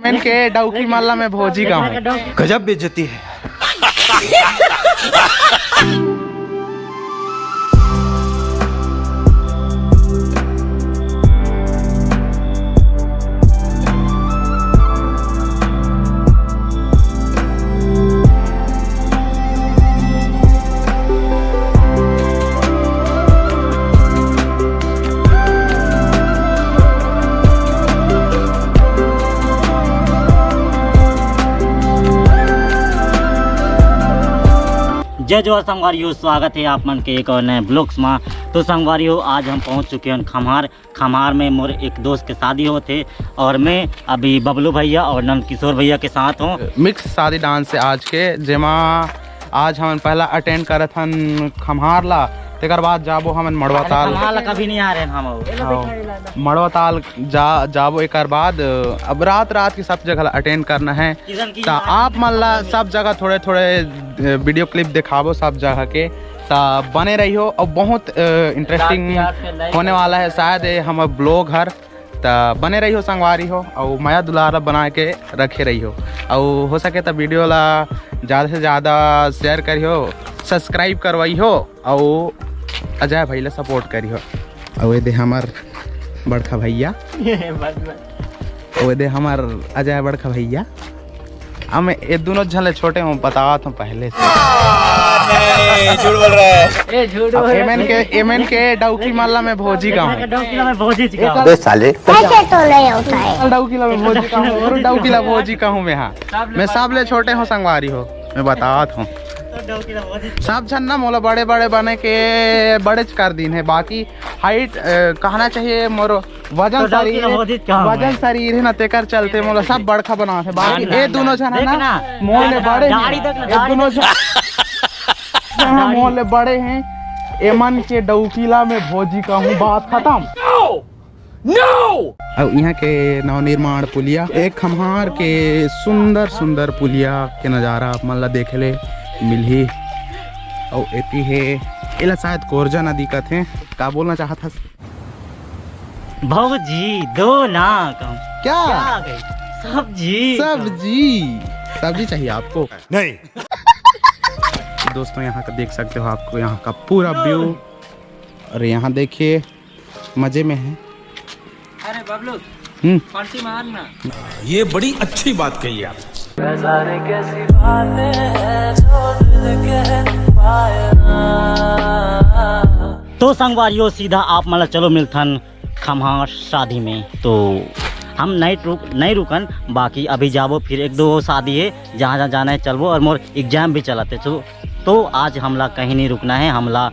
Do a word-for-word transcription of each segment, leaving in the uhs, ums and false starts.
मन के डौकी मन ला मैं भौजी कहूँ। गजब बेइज्जती है। जय जोहार संगवारी हो, स्वागत है आप मन के एक और नए ब्लॉग्स में। तो संगवारी हो, आज हम पहुंच चुके हैं खम्हार। खम्हार में मोर एक दोस्त के शादी होत हे और मैं अभी बबलू भैया और नंद किशोर भैया के साथ हूँ। मिक्स शादी डांस है आज के, जेमा आज हमन पहला अटेंड करत हन खम्हार ला, तेकर बाद जाबो हमन मड़वा ताल। खम्हार ला कभी नहीं आ रहे हम। हाँ, मड़वा ताल जा, जाबो। एकर बाद अब रात रात की सब जगह ला अटेंड करना है। किशन की ता याद आप मन ला सब जगह थोड़े थोड़े वीडियो क्लिप दिखाबो सब जगह के। ता बने रहियो और बहुत इंटरेस्टिंग होने वाला है शायद ये हमर ब्लॉग हर। ता बने रहियो संगवारी हो और मया दुलार बना के रखे रहियो। और हो सके तो वीडियो ला ज़्यादा से ज़्यादा शेयर करियो, सब्सक्राइब करवाइयो और अजय भाई ला सपोर्ट करियो। और ये दे हमर बड़का भैया, ये बस, बस। वो दे हमर अजय बड़का भैया। हम ये दोनों झन ले छोटे हूँ, बतावत हूँ पहले से। नहीं, झूठ बोल रहा है। ए, झूठ अब बोल रहा एमएन है। के, एमएन के डौकी मन ला मैं भौजी कहूँ। डौकी ला मैं भौजी कहूँ। बे साले। ऐसे तो नहीं होता है। डौकी ला मैं भौजी कहूँ, डौकी ला भौजी कहूँ मैं, हाँ। मैं सब ले छोटे हूँ संगवारी हो, मैं बतावत हूँ। तो डौकी ला भौजी। सब झन ना मोला बड़े बड़े बने के बड़े च कर दीन है, बाकी हाइट कहना चाहिए मोर वजन तो डौकी शरीर ला है, भौजी कहूँ वजन मैं। शरीर है ना, तेकर चलते मोला सब बड़का बनावत है। बाकी ना, ये ना, दोनों ना। झन है देख ना, ना, मोर ले ना, बड़े दाढ़ी हैं, देख ना, ये दाढ़ी दोनों देख। झन, हाँ, दाढ़ी। मोर ले बड़े हैं। एमन के डौकी ला मैं भौजी कहूँ, बात खत्म। No! No! अब यहाँ के नवनिर्माण पुलिया, एक खम्हार के सुंदर सुंदर पुलिया के नजारा आप मन ला देखे ले मिलही। और एती है, एला शायद कोरजा नदी कथे। का बोलना चाहत हस? भौजी दो ना कहूँ। क्या? क्या आ गई? सब्जी। सब्जी। सब्जी चाहिए आपको? नहीं। दोस्तों, यहाँ का देख सकते हो, आपको यहाँ का पूरा व्यू। और यहाँ देखिए, मजे में है। अरे बबलू, हम्म। पार्टी मार ना। ये बड़ी अच्छी बात कही आप। तो संगवारियों, सीधा आप मन ला चलो मिलथन खम्हार शादी में। तो हम नहीं रुक, नहीं रुकन, बाकी अभी जाबो, फिर एक दो शादी है, जहाँ जहाँ जाना है चलबो, और मोर एग्जाम भी चलत है। तो, तो आज हमला कहीं नहीं रुकना है, हमला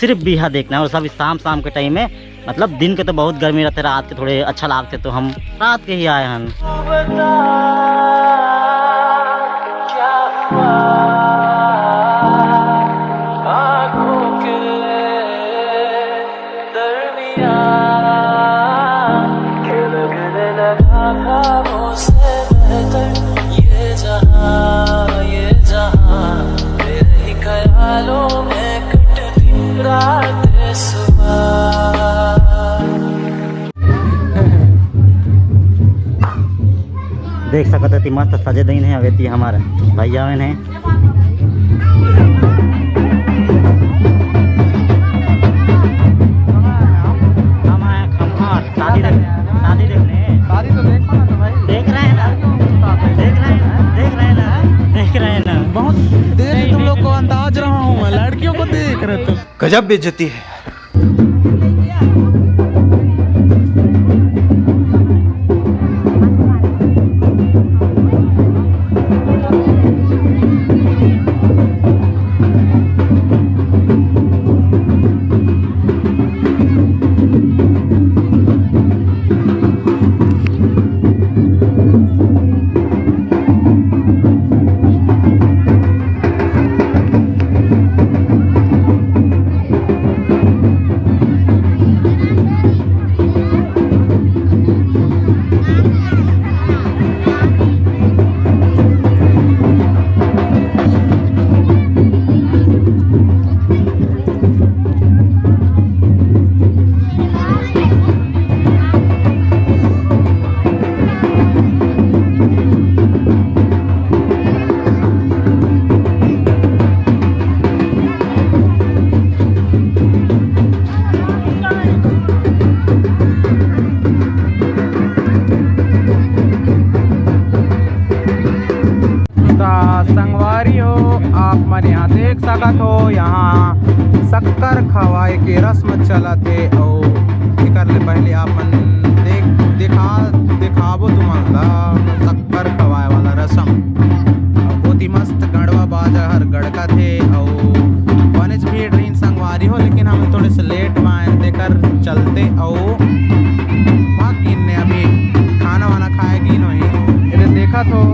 सिर्फ बिहा देखना है। और सब शाम शाम के टाइम में, मतलब दिन के तो बहुत गर्मी रहते, रात के थोड़े अच्छा लागते, तो हम रात के ही आए हन। देख सकत हती, मस्त सजे दिन है। अवेती हमार भैया आवेन है। हम आए खम्हार शादी देख, शादी देखने। शादी तो देखो ना तो भाई। देख रहे हैं ना, देख रहे हैं ना, देख रहे हैं ना, देख रहे हैं ना। बहुत देर से तुम लोग को अंदाज रहा हूँ मैं, लड़कियों को देख रहे थे। गजब बेइज्जती है। सकत हो, यहाँ शक्कर खवाए के रस्म चलत हे। अउ एकर ले पहले आप मन देख, दिखा, दिखाबो तुमन ला शक्कर खवाए वाला रस्म। अउ बहुत ही मस्त गड़वा बाजा हर गड़कत हे। अउ बनेच भीड़ रहिन संगवारी हो, लेकिन हम थोड़े से लेट म आएन, तेकर चलते। अउ भाग गिन ने अभी खाना वाना खाए गिन होही। एदे देखत हो,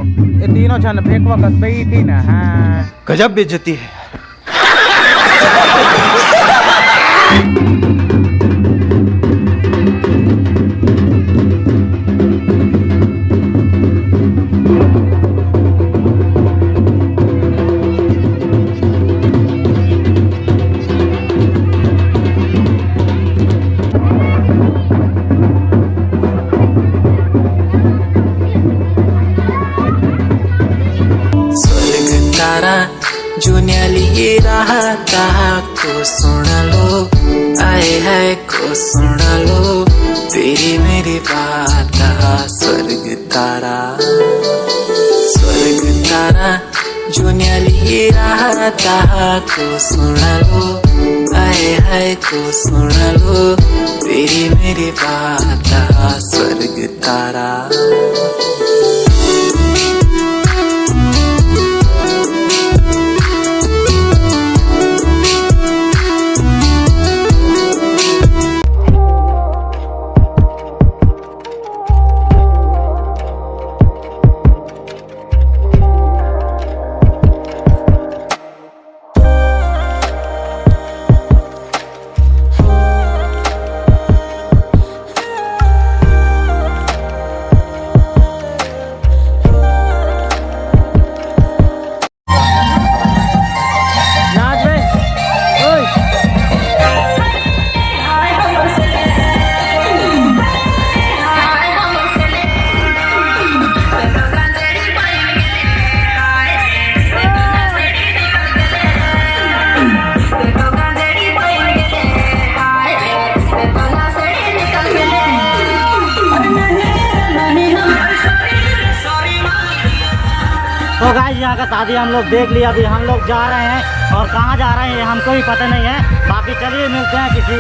ये तीनों झन फेंकवा कस बइठी ना। हाँ। गजब बेइज्जती है। स्वर्ग तारा जो न्याली रहा तहा को सुन लो, आए है को सुन लो, तेरी मेरी बात हा। स्वर्ग तारा, स्वर्ग तारा जो न्याली रहा तहा को सुन लो, आए है को सुन लो, तेरी मेरी बात हा। स्वर्ग तारा। तो गाइस, यहाँ का शादी हम लोग देख लिया। अभी हम लोग जा रहे हैं और कहाँ जा रहे हैं, ये हमको भी पता नहीं है। बाकी चलिए, मिलते हैं किसी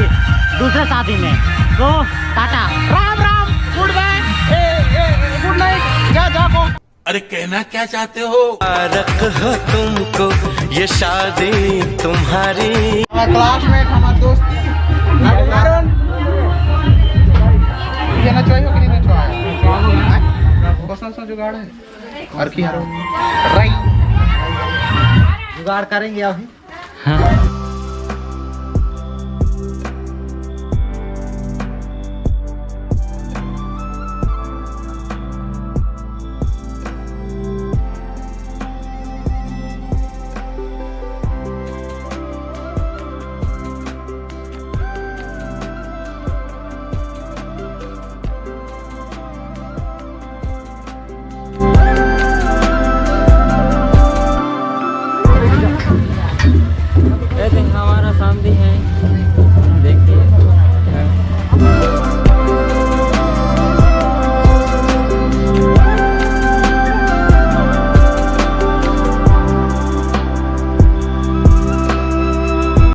दूसरे शादी में। तो टाटा, राम राम, गुड बाय, ए, ए, गुड नाइट, जा, जा को। अरे, कहना क्या चाहते हो? मुबारक हो तुमको ये शादी तुम्हारी। हमारा क्लासमेट, हमारा दोस्ती, अरुण। ये नचवाई हो कि नहीं नचवाया? हैं? कौन सा जुगाड़ है? और की यार, राई। जुगाड़ करेंगे अभी। हाँ।